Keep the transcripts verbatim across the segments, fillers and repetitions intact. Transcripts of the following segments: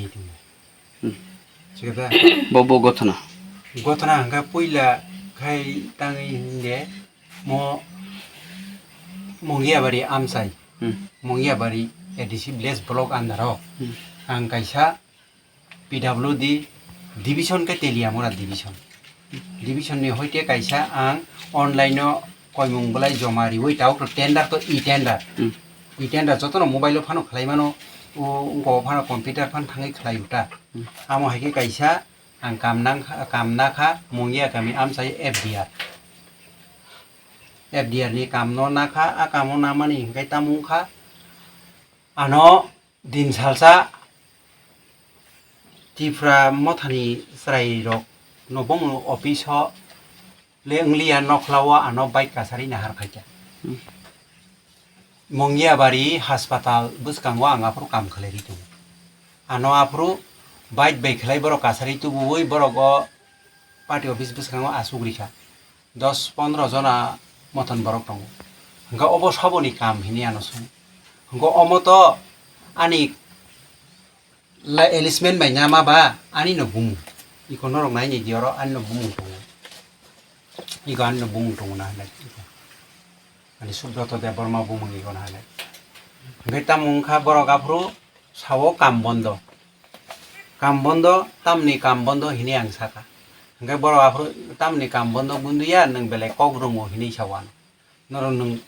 Hmm. Chikada? Bo, bo gothona. Gothona hwnkha puila khai tangwi hwnkhe mo Mongiabari amchai. Hmm. Mongiabari A D C village block under o. Hmm. Ang kaisa P W D division khe Teliamura division. Division ni hoite kaisa ang online o koimung belai joma riwi tabuk to tender to e-tender. Hmm. E-tender jotono mobile o phano khlai mano, o wngkok o phano computer phano thangwi khlai uta. Hmm. Amo hai khe kaisa ang kam nang kha, kam nakha Mongia kami amchai F D R. F D R ni kam no nakha, a kamo namani hwnkhe tamo wngkha. Ano din salsa Tipra mothani chwrairok no bongni office o le wngliya, nokhlao ano bike kasari nahar khaikha. Hmm. Mongiabari haspatal bwskango ang aphuru kam khlai ri tongo. Ano aphuru bike bai khlai borok kasari tubuwi borok o party office bwskango aswk rikha. Dos pondro jona mothon borok tongo. Hwnkhe obo saboni kam hinwi ano swngo. Hwnkhe omo to ani la-, enlistment bai nama ba ani no bumung. Iko norok nai ni di oro ani no bumung tongo. Iko ani no bumung tongo na hinwi. Ani Subroto Debbarma bumung iko na hinwi. Hwnkhe tamo wngkha borok aphuru sao kam bondo. Kam bondo, tamni kam bondo hinwi ang sakha. Hwnkhe borok aphuru tamni kam bondo gunduya, nwng belai kok rongo hinwi sao ano. Norok nwng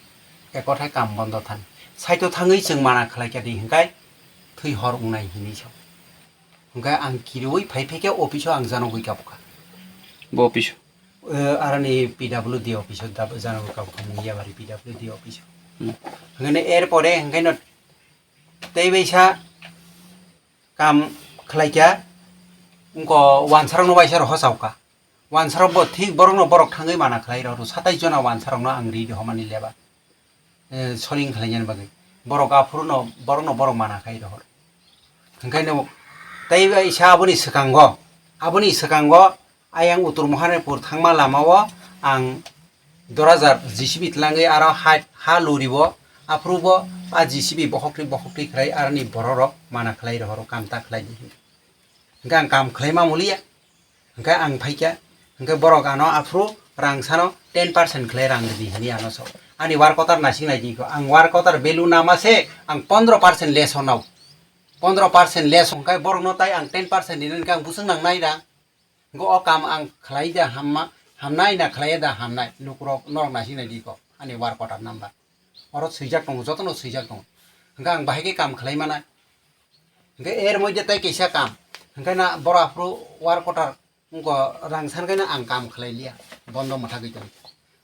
ekothai kam bondo thani. Saito thangwi chwng mana khlaikha di hwnkhe thwi hor wngnai hinwi sao. Hwnkhe ang kiriwi phai phaikhe office o ang janogwi kabukha. Bo office o? Eh, aroni P W D office o dab-, janogwi kabukha Mongiabari P W D office o. Hmm. Hwnkhe er pore hwnkhe no tei baisa kam khlaikha, wngkha wansarokno waisa rohor chaukha. Wansarok bo thik borokno borok thangwi mana khlai rw, satais jona wansarokno ang ri rw homani lebar. Eh, soling khlainani bagwi. Borok aphuruno borokno borok mana khai rohor. Hwnkhe no tei waisa aboni swkango, aboni swkango ayang Uttor Maharipur thangma lamao ang Dorajar J C B twlangwi aro ha, ha luribo, aphuru bo a J C B bokhokri bokhokri khlai aroni bororok mana khlai rohoro, kamta khlai di hinwi. Hwnkhe ang kam khlaima muliya, hwnkhe ang phaikha, hwnkhe borok ano aphuru rang sano ten percent khlai rang ridi hinwi ano sao. Ani work order naising naidi ko, ang work order value nama se ang pondro percent less honao. Pondro percent less hwnkhe borokno tai ang ten percent rinani hwnkhe ang bwswk nangnai rang. Hwnkhe o kam ang khlai da hamma, hamnai na khlai da hamnai, lukurok norok naising naidi ko, ani work order number. Oro swijak tongo, jotono swijak tongo. Hwnkhe ang bahai khe kam khlai mana. Hwnkhe er moidhe tei kaisa kam. Hwnkhe na boro aphuru work order wngkha rang san khe no ang kam khlai liya. Bondo mwthagwi tong.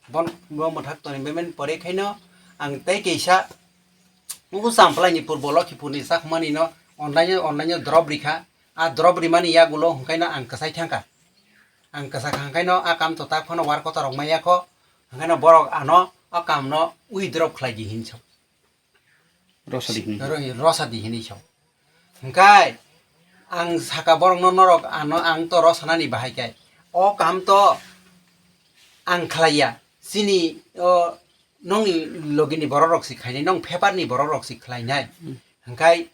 Bondo mwthak toni bemani pore khaino ang tei kaisa wngkha Champlai ni purbo Lokhipur ni chakmani no online, online drop rikha. A drop rimani yagulo hwnkhaino ang kwchai thangkha. Ang kwchakha hwnkhaino a kam to tak phano work order rok maya kho. Hwnkhaino borok ano a kam no withdraw khlai di hinwi sao. Rosadi hinwi. Ro-, rosadi hinwi sao. Hwnkhe ang saka borokno norok ano ang to rosanani bahai khe. O kam to ang khlaiya. Chini o nongni logini borok rok si khainai, nong paper ni borok rok si khlainai. Hmm. Hwnkhe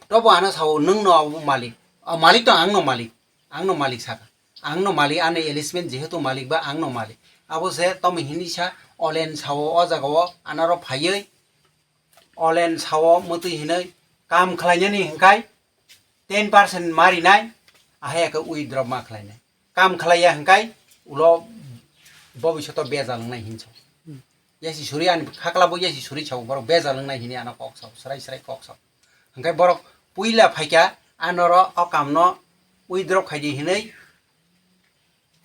tobo ano sao nwng no abo malik. O malik to ang no malik. Ang no malik saka. Ang no malik, ani enlistment jehetu malik ba ang no malik. Abo se tomo hinwi sa olen sao o jaga o anaro phaiwi. Olen sao mwtwi hinwi kam khlainani hwnkhe ten percent ma rinai, ahai khe withdraw ma khlainai. Kam khlaiya hwnkhe ulo bobishoto bejal wngnai hinwi sao. Hmm. Yasi suri ani khaklabo yasi suri sao, borok bejal wngnai hinwi ano kok sao, srai srai kok sao. Hwnkhe borok puila phaikha anoro o kamno withdraw khaidi hinwi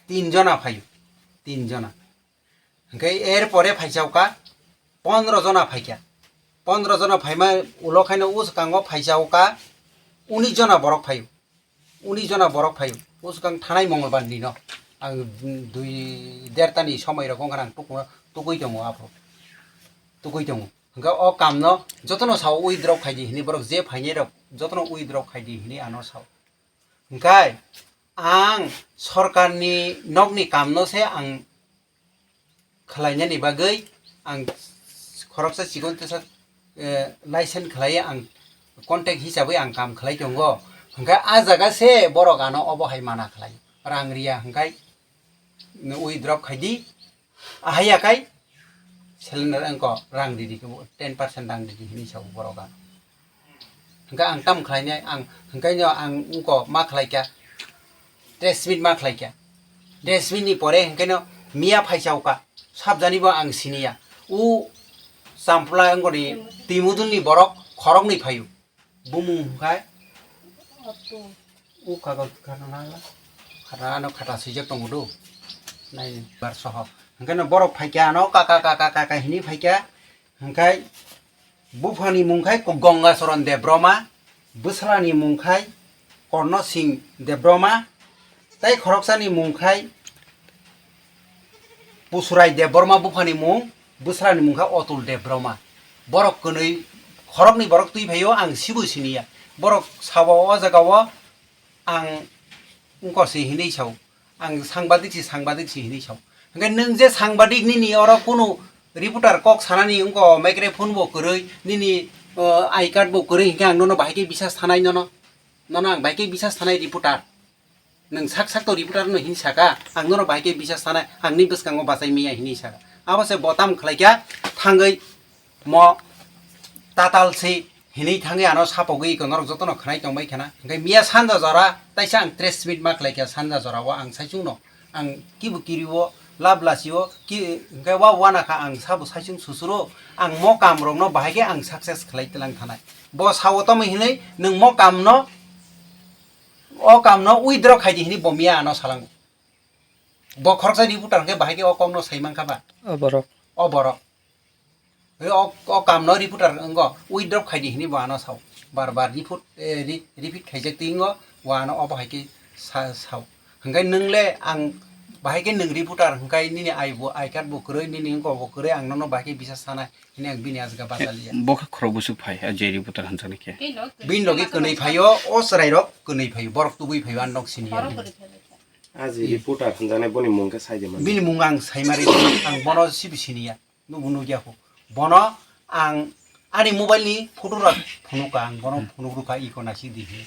tin jona phaio, tin jona. Hwnkhe er pore phaisao ka pondro jona phaikha. Pondro jona phaima ulo khaino o swkango phaisao ka unis jona borok phaio. Unis jona borok phaio. O swkang thanai Mongolbar ni no. Ang dui derta ni somoi rok wngkha ang tuku-, tukui tongo aphuru. Tukui tongo. Hwnkhe o kamno jotono sao withdraw khaidi hinwi borok je phainai rok jotono withdraw khaidi hinwi ano sao. Hwnkhe ang sorkarni nokni kamno se ang khlainani bagwi ang khoroksa chikon teisa, eh, license khlaiwi ang contact hisabwi ang kam khlai tongo. Hwnkhe a jaga se borok ano obo hai mana khlai, rang riya hwnkhe withdraw khai di, ahai ya khai cylinder wngko rang ridi khe ten percent rang ridi hinwi sao borok ano. Hwnkhe ang tam khlainai, ang hwnkhe no ang wngko ma khlaikha, tris minute ma khlaikha. Tris minute ni pore hwnkhe no miya phaisaoka, sabjani bo ang siniya. U Champla wngkoni Twimudun ni borok khoroknwi phaio. Bumung hwnkhe u kago khata na, khata ano khata swijak tongo do. Nai bar soho. Hwnkhe no borok phaikha ano kaka kaka kaka hinwi phaikha. Hwnkhe buphani mung khai Gangacharan Debbarma, bwsarani mung khai Karna Singh Debbarma, tei khoroksani mung khai Pusurai Debbarma, buphani mung, bwsarani mung kha Atul Debbarma. Borok kwnwi, khoroknwi borok twi phaio, ang sibo siniya. Borok sao o jagao ang wngkor se hinwi sao. Ang sangbadik se, sangbadik se hinwi sao. Hwnkhe nwng je sangbadik nini oro kunu reporter kok sanani wngko microphone bo kwrwi, nini, uh, I card bo kwrwi, hwnkhe ang nono bahai khe bisas thanai nono. Nono ang bahai khe bisas thanai reporter. Nwng sak sak to reporter no hin saka, ang nono bahai khe bisas thanai, ang ni bwskango bachai miya hinwi saka. Abo se bo tam khlai kha, thangwi mo tatal se hinwi thangwi ano sapogwi iko norok jotono khwnai tongbai khana. Hwnkhe miya sanja jora taisa ang tris minute ma khlai kha, sanja jora o ang saichung no, ang kibu kiri o, lab lasi o, ki, hwnkhe wa wana kha ang sabo saichung susuro, ang mo kam rok no bahai khe ang success khlai tlang thanai. Bo sao tamo hinwi nwng mo kam no O kam no withdraw khai di hini bo miya ano salango. Bo khoroksa reporter hwnkhe bahai khe o kok no sai mankha ba? O borok. O borok. O, o kam no reporter wngkha withdraw khai di hini bo ano sao. Bar bar report, eh, re-, repeat khaijak twi wngo, o ano obo hai khe sa-, sao. Hwnkhe nwng le ang bahai khe nwng reporter hwnkhe nini I bo, I card bo kwrwi, nini wngkok bo kwrwi, ang nono bahai khe bisa sanai. Hini ang bini aswk bachaliya. Bo khe khorok bwswk phai, a je reporter hwnjaknai khe. Bini logi kwnwi phaio, o chwrairok kwnwi phaio, borok tubui phaio, ang nok siniya. Aji reporter hwnjaknai boni mung khe sai de mani. Bini mung ang saimari, ang bono sibi siniya, nubo nukya kho. Bono ang ani mobile ni photo rok phunukha, ang bono phunuk rwkha, iko nasi di hini.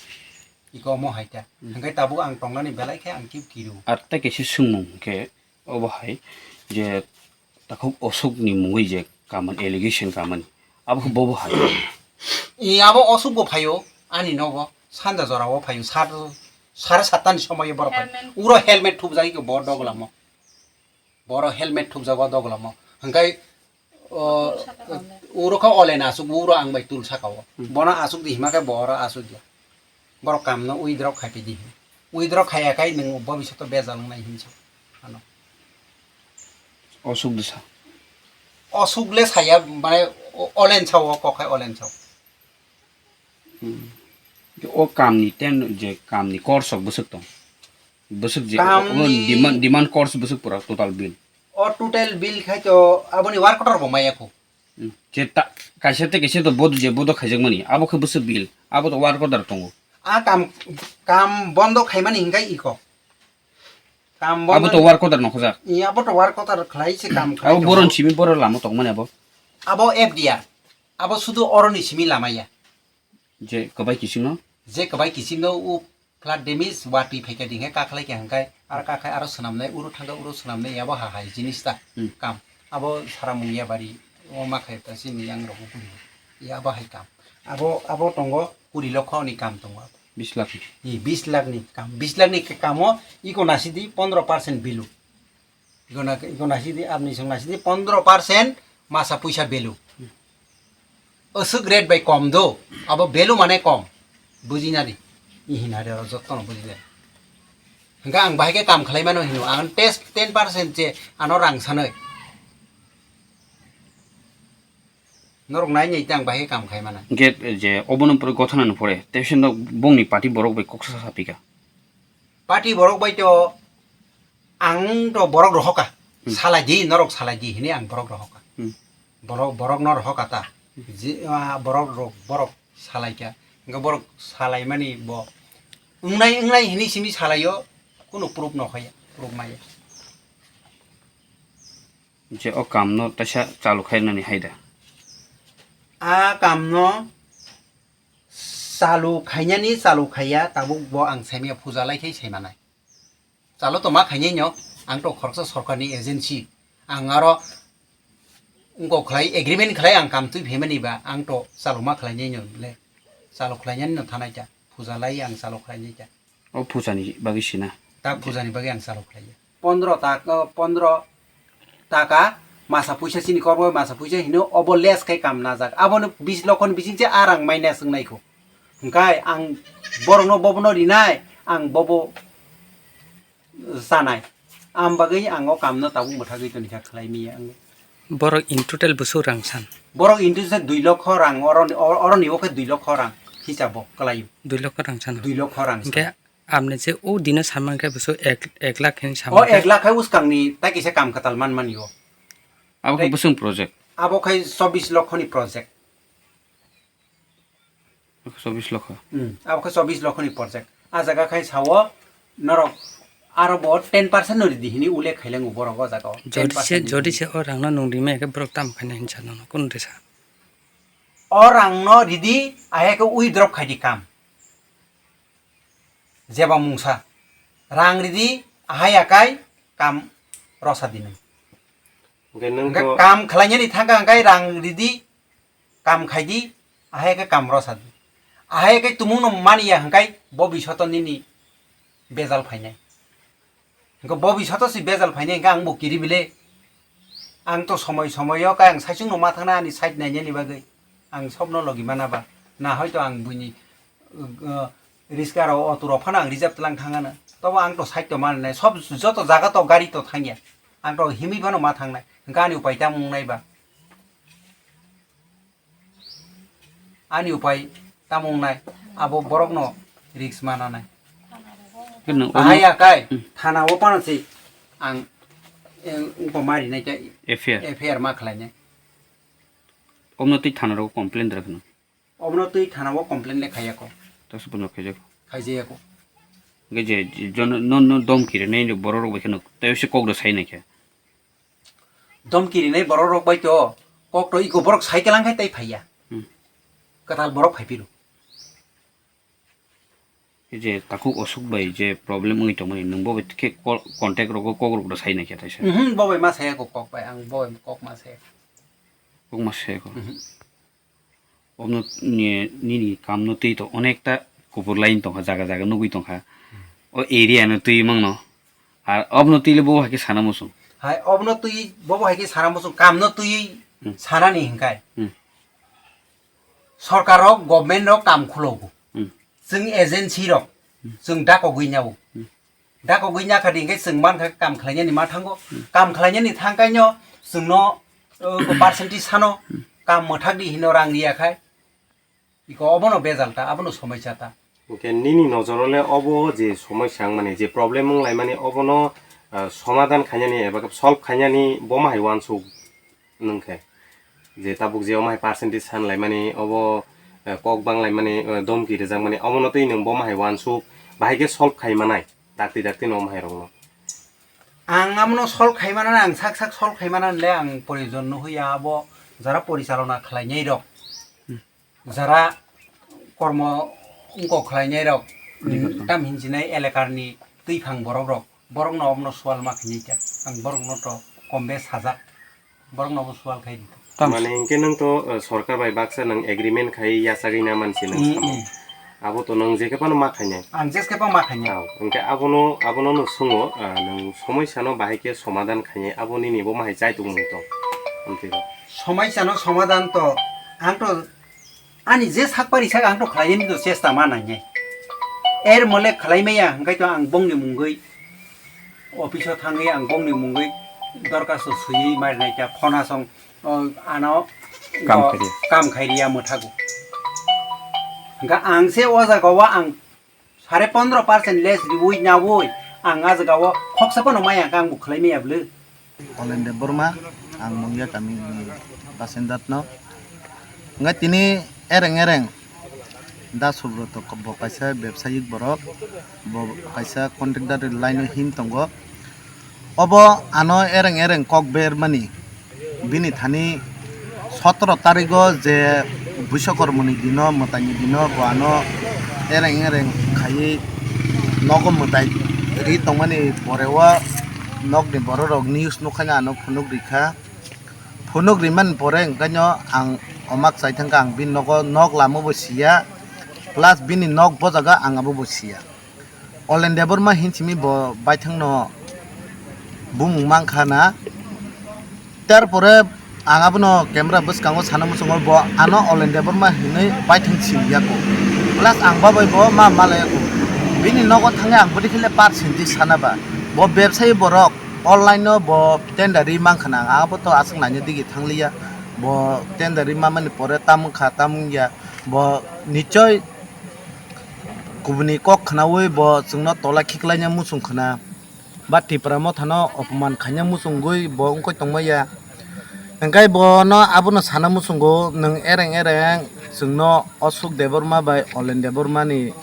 Iko omo hai ta. Hwnkhe tabuk ang tongnani belai khe ang kib kiru. Ar tei kaisa swngmung khe obo hai je takhuk Ashok ni mungwi je kamani allegation kamani, abo khe bobo hai. I abo Ashok bo phaio, ani nogo sanja jora o phaio, sat, sare satta ni somoyo borok phai. Helmet. Uro helmet thupjagwi bo doglamo. Boro helmet thupjago doglamo. Hwnkhe, o, uro khe olen asuk, uro ang bai tul saka o. Hmm. Bono asuk di hima khe bo oro asuk ya. Borok kamno withdraw khai pidi. Withdraw khaiya khai nwng bobisyoto bejal wngnai hinwi sa ano. Osuk disa. Osuk le saya, mane, o-, olen sao, o kok hai olen sao. Hmm. O kamni ten je kamni course rok bwswk tong. Bwswk je kam o, o ni demand, demand course bwswk pura total bill. O total bill khai to aboni work order bo maya kho. Hmm. Je ta, kaisa tei kaisa to bodo je bodo khaijakmani, abo khe bwswk bill, abo to work order tongo. A kam, kam bondo khaimani hinkhai iko. Kam bondo. Abo to work order nokho jak. I abo to work order khlai se kam khlai abo tongo. Boron simi boro lama tongmani abo. Abo F D R. Abo sudu oroni simi lamaya. Je kwbai kichingno? Je kwbai kichingno u flood damage watwi phaikha dingkhe kakhlai khe hwnkhai, aro kakhlai aro swnamnai, uro thangkha uro swnamnai, yabo ha hai jinis ta. Hmm. Kam. Abo saramung yabari, o ma khai ta sini yang rok kuri. Yabo hai kam. Abo, abo tongo kuri lokho ni kam tongo. Bis lakh ni. Ni bis lakh ni kam. Bis lakh ni kamo iko nasidi pondro percent bilu. Iko na, iko nasidi, aboni song nasidi pondro percent masa puisa belu. Aswk rate bai kom do, abo belu mane kom. Bujinadi. Ihin hari oro jotto no bujinadi. Hingke ang bahai ke kam khlai mano hino, ang test ten percent je ano rang sanoi. Norok nai nai tang bahai kam khai mana. Hingke je obono pore gothana no pore, tei sino bongni party borok bai koksa sapika. Party borok bai to ang to borok rohoka. Hmm. Salai di, norok salai di hini ang borok rohoka. Hmm. Borok, borok no rohoka ta. Hmm. Je, ah, borok rok, borok salai kha. Hingke borok salai mani bo. Wngnai, wngnai hini simi salaio, kuno proof no khaya, proof maya. Je o kamno teisa chalu khainani hai da? A kamno, Chalu khainani chalu khaiya, tabuk bo ang saimaya puja lai khai saimanai. Chalo to ma khainai no, ang to khoroksa sorkarni agency, ang aro wngkok khlai agreement khlai ang kam twi phaimani ba, ang to chalo ma khlainai no le, chalo khlainani no thanai ta, puja lai ang chalo khlainai ta. O pujani bagwi sina. Ta pujani bagwi ang chalo khlaiya. Pondro tak, pondro taka masa puisa chini kormo masa puisa hino obo less khai kam najak. Abono bis lokhon bising se arang minus wngnai kho. Hwnkhe ang borokno bobono rinai, ang bobo chanai. Am bagwi ang o kamno tabuk mwthagwi toni kha khlai miya ang. Borok in total bwswk rang san? Borok in total dui lokho rang, oroni, or-, oroni bo khe dui lokho rang hisabo kwlaio. Dui lokho rang san. Dui lokho rang san. Hwnkhe amni je o dino saman khe bwswk ek, ek lakh hwnwi saman. O khe? Ek lakh khai uskangni tai kisa kam kwtal manmani o. Abo khe bwswng project? Abo khai chobbish lokhoni project. Chobbish lokho. Hmm, abo khe chobbish lokhoni project. A jaga khai sao norok aro bo ten percent no ridi hini ulle khailango borok o jaga o. Jodi se, ten percent ni jodi se o rangno nung rimaya khe borok tamo khaina hinwi sa nono, kunu de sa? O rangno ridi, ahe khe withdraw khai di kam. Jeba mungsa. Rang ridi, ahai akai kam rosa di nung. Hwnkhe nung hwnkhe to kam khlainani thangkha hwnkhe rang ridi, kam khaidi, ahai khe kam rosadi. Ahai khe tumungno maniya hwnkhe bo bisoto nini bejal phainai. Hwnkhe bo bisoto si bejal phainai hwnkhe ang bo kiri bile. Ang to somoi somoio khe ang saichungno ma thangna ani side nainani bagwi. Ang sobno logi mana ba. Na hoito ang buini, uh, riska rok auto rok phano ang reserve tlang thangano. Tobo ang to side to mananai. Sob joto jaga to gari to thangya. Ang to himwi phano ma thangnai. Hwnkhe ani upai tamo wngnai ba. Ani upai tamo wngnai, abo borokno risk mananai. Khe nwng omo ahai akai, hmm, thana o phano se ang, eh, wngkha ma rinai khe F I R. F I R ma khlainai. Omno twi thana rogo complain da kheno? Omno twi thana o complain le khaiya kho. Taso bono khaijak. Khaijaya kho. Hwnkhe je, je, jono, no, no domki rinai borok rok bai kheno tei se kok da sai nai khe. Domki rinai borok rok bai to kok to iko borok cycle ang khai tai phaiya. Hmm. Kwtal borok phai phiro. Je takhuk osuk bai je problem wngwi tongmani nwng bo bai khe call, contact rogo kok rok da sai nai khe taisa. Mhm, bo bai ma saya kok, kok bai ang bo bai kok ma saya. Kok ma saya kho. Mhm. Obno ni, nini kamno twi to onekta kubur line tongkha, jaga jaga nugwi tongkha. O area no twi mangno. Ar obno twi le bo hai khe sana muchung. Hai, obno twi bo bo hai khe sana muchung, kamno twi hmm, sanani hinkai. Hmm. Sorkar rok, government rok kam khulogo. Hmm. Chwng agency rok, hmm, chwng dakogwi nyago. Hmm. Dakogwi nyakha di hwnkhe chwng mankha kam khlainani ma thango. Hmm. Kam khlainani thangkaino chwngno, uh, percentage sano hmm, kam mwthak di hino rang riya khai. Iko obono bejal ta, abono somoisa ta. Hwnkhe nini nojoro le obo je somoisa wngmani, je problem wnglaimani obono, uh, somadan khainani eba khe solve khainani bo ma hai uansuk? Nwng khe je tabuk je omo hai percentage san laimani, obo, eh, kok bang laimani, eh, domki rwjakmani, omono twi nwng bo ma hai uansuk bahai khe solve khai manai, dakti dakti no omo hai rokno. Ang amono solve khai manani, ang sak sak solve khai manani le ang proyojon no hoya, abo jara porichalona khlainai rok. Hmm. Jara kormo wngkok khlainai rok, hmm, tam hinjinai elekarni twiphang borok rok, borokno obono sual ma khainai kha. Ang borokno to kom bes sajak, borokno obo sual khai di. Tam- Mane hinkhe nwng to, eh, sorkar bai baksa nwng agreement khai yachagwi na mansi nwng hmm, samo. Hmm. Abo to nwng je khe phano ma khainai. Ang je khe phano ma khainai. Ah, hinkhe abono, abono nwng swngo, ah, nwng somoisano bahai khe somadan khainai, abo nini bo ma hai chai tongmung tong. Amtwi ba. Somoisano somadan to, ang to Ani je sak pari sak ang to khlainani to chesta ma nainai. Er mole khlai maya hwnkhe to ang bongni mungwi office o thangwi ang bongni mungwi dorkhasto swiwi marinai kha khonasong, o, ano kam o, khairi. Kam khairiya mwthago. Hwnkhe ang se o jaga o ang Sare pondro percent less riui naui ang a jaga o khoksa phano maya khe ang bo khlai maya bwle. Olen Debbarma, ang Mungia kami ni basinda no. Hwnkhe tini ereng ereng da Subroto bo kaisa bebsayik borok, bo kaisa contractor line o him tongo. Obo ano ereng ereng kok bermani, bini thani sotoro tarigo je Buisokormoni dino, mwtaini dino bo ano ereng ereng khaiwi nogo mwtai ri tongmani pore o nokni bororok news nukhaino ano phunuk rikha. Phunuk rimani pore hwnkhaino ang omak chai thangkha, ang bini nogo nok lama bo siya, plus bini nok bojaga ang abo bo siya. Olen Debbarma hinsimi bo baithangno bumung mankha na. Tarpore ang abono camera bwskango sana muchungo bo ano Olen Debbarma hinwi baithang siniya kho. Plus ang babai bo ma malaya kho. Bini nogo thangwi ang bwdikhe le percentage sana ba. Bo bebsai borok online no bo tender ri mankha na. Ang abo to aswk naina digi thangliya. Bo tender ri mamani pore tamung kha tamung ya. Bo nichoi kubuni kok khnaui bo chwngno tola khiklaina muchung khna, ba Tipra mothano opoman khaina muchungwi bo wngkoi tongmaya. Hwnkhe bono abono sana muchungo, nwng ereng ereng chwngno Ashok Debbarma bai Olen Debbarmani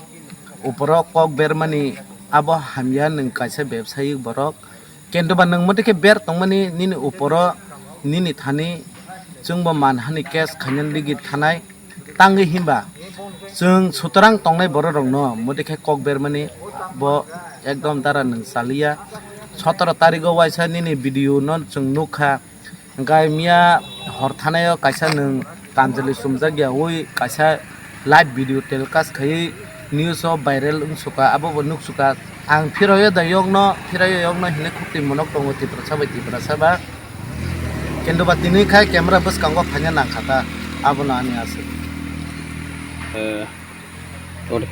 uporo kok bermani abo hamya, nwng kaisa bebsai borok. Kintu ba nwng motwi khe ber tongmani nini uporo nini thani chwngbo manhani case khainani digi thanai. Tangwi hinba chwng sutrang tongnai bororokno motwi khe kok bermani bo ekdom dara nwng chaliya. Sotoro tarigo waisa nini video no chwng nukha. Hwnkhe miya hor thanaio kaisa nwng kanjali sumjak ya ui kaisa live video telecast khaiwi news o viral wngsuka, abo bo nuksuka. Ang phiraio da yokno, phiraio yokno hinwi khukti monok tongo Tiprasa bai Tiprasa ba. Kintu ba tini khai camera bwskango phaina nangkha ta, abono ani aswk. Eh, ode.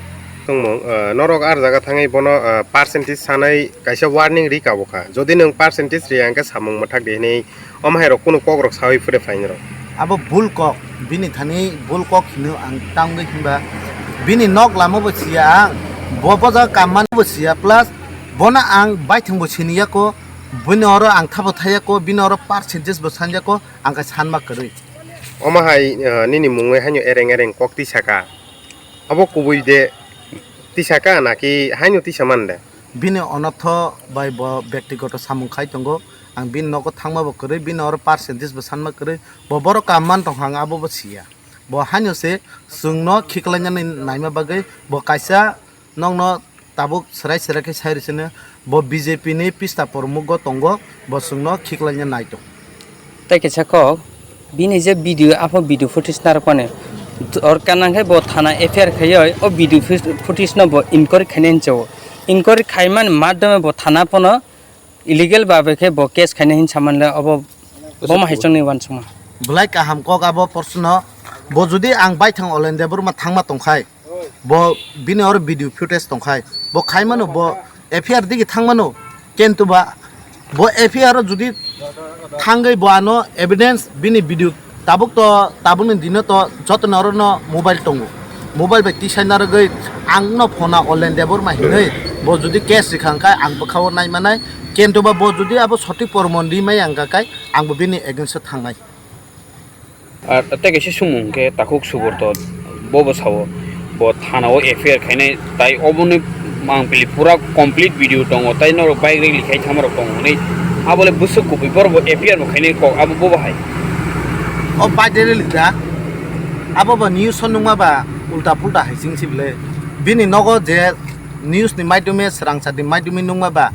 Tongmung, eh, norok ar jaga thangwi bono, eh, percentage sanai kaisa warning ri kabo kha. Jodi nwng percentage riya hwnkhe samung mwthak di hinwi omo hai rok kunu kok rok sawi phure phaini rok. Abo bul kok, bini thani bul kok hino ang tangwi hinba bini nok lama bo siya ang, bo boja kammani bo siya, plus bono ang baithang bo siniya ko, bini oro ang thabo thaya ko, bini oro percentage bo sanja ko, ang khe sanma kwrwi. Omo hai, eh, nini mungwi haino ereng ereng kok tisa kha. Abo kubui de tisa kha naki haino tisa man de? Bini onotho bai bo bektigoto samung khai tongo. Ang bini nogo thangma bo kwrwi, bini oro percentage bo sanma kwrwi. Bo borok kam man tongkha, ang abo bo siya. Bo haino se chwngno khiklainani naima bagwi bo kaisa nokno tabuk swrai swrai khe sai rwsino. Bo B J P ni pista pormugo tongo, bo chwngno khiklaina nai tongo. Tei kaisa kok, bini je video, apho video footage narwkmani, dorkar nangkhe bo thana F I R khaiwi o video footage no bo inquiry khainani chao. Inquiry khaimani madhyome bo thana phano illegal babe khe bo case khaina hin samanle obo boma hai chwngni uansukma. Belai kaham kok abo porsono. Bo jodi ang baithang Olen Debbarma thangma tongkhai, bo bini oro video footage tongkhai, bo khaimano, bo F I R digi thangmano, kintu ba bo F I R o jodi thangwi bo ano evidence bini video tabuk to, tabukni dino to jotono orono mobile tongo, mobile bai tisai narwgwi angno phona Olen Debbarma hinwi bo jodi case rikha hwnkhe ang bwkhao naimanai, kintu ba bo jodi abo sotik pormon rimaya hwnkha khe ang bo bini against o thangnai. Ar tei kaisa sumung khe takhuk suborto bobo sao, bo thana o F I R khainai, tai oboni mangpili pura complete video tongo, tai norok bike rally khai thamarok tongo hwnwi. Abole bwswk kubui borok bo F I R bo khainai kok, abo bobo hai. O bike rally da, abo bo news o nukma ba ulta pulta hai ching si bwle. Bini nogo je news ni maidome, swrangchati maidome nukma ba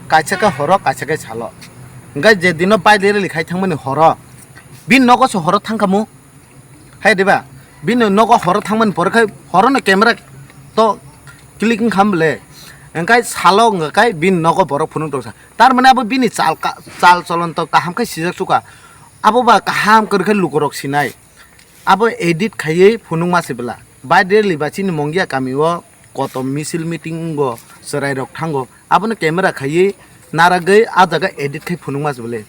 kaisa khe horo, kaisa khe salo. Hwnkhe je dino bike rally khai thangmani horo, bini nogo se horo thangkhamu. Hai diba? Bini nogo horo thangmani pore khai horono camera to click wngkha bwle. Hwnkhe salo wngkha khai bini nogo borok phunuk tongsa. Tar mane abo bini chal ka-, chal cholon to kaham khe sijak suka. Abo ba kaham kwrwi khe lukurok sinai. Abo edit khaiwi phunukma se bwla. Bike rally ba chini Mongia kami o kotom misil meeting wngo, chwrairok thango. Abono camera khaiwi naragwi ah jaga edit khai phunukma se bwle.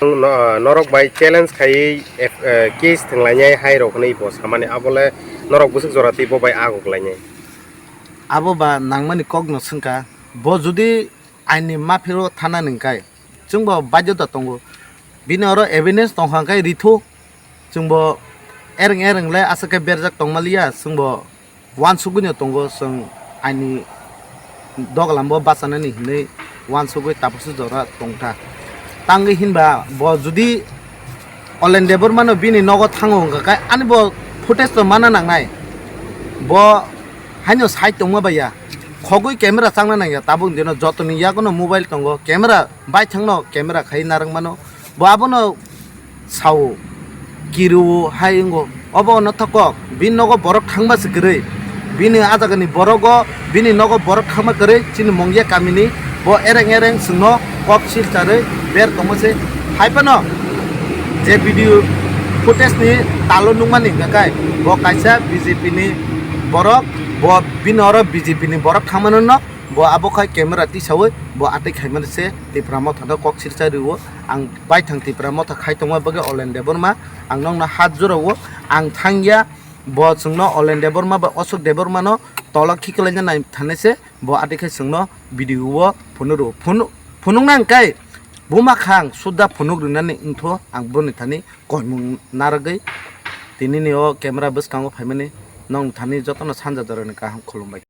No-, norok bai challenge khaiwi, eh, case thwnglainai hai rok hwnwi bo samani, abole norok bwswk jora twi bo bai aguk lainai. Abo ba nangmani kokno swngkha, bo jodi aini maphiro thana ningkhai, chwngbo baidhota tongo, bini oro evidence tongkha hwnkhe rithu, chwngbo ereng ereng le aswk khe berjak tongmaliya, chwngbo uansugwino tongo chwng aini doglambo bachanani hinwi uansugwi tabuksa jora tongkha. Tangwi hinba bo jodi Olen Debbarma no bini nogo thango wngkha khe ani bo footage to mana nangnai. Bo haino side tongma baiya. Khogwi camera changna nangya tabuk dino jotoni yagono mobile tongo. Camera baithangno camera khai narwk mano. Bo abono sao, kirio hai wngo. Obo no thokok, bini nogo borok thangma se kwrwi. Bini ah jagani borogo, bini nogo borok thangma kwrwi, chini Mongia kamini bo ereng ereng chwngno kok sil charwi ber tongma se. Hai phano je video footage ni talo nukmani hwnkha khe bo kaisa B J P ni borok, bo bini oro B J P ni borok thangmano no bo abo khai camera tisawi bo atwi khaimani se Tipra Motha no kok sil charwi o. Ang baithang Tipra Motha khai tongma bagwi Olen Debbarma ang nokno hat jora o, ang thangya. Bo chwngno Olen Debbarma bai Ashok Debbarma no tolo khiklaina nai thani se bo atwi khe chwngno video o phunuk rw-, phunu-, phunukna hwnkhe buma khang sudda phunuk rwnani wngtho ang boni thani koimung narwgwi tinini o camera bwskango phaimani nong thani jotono sanja jorani kaham khulumbai.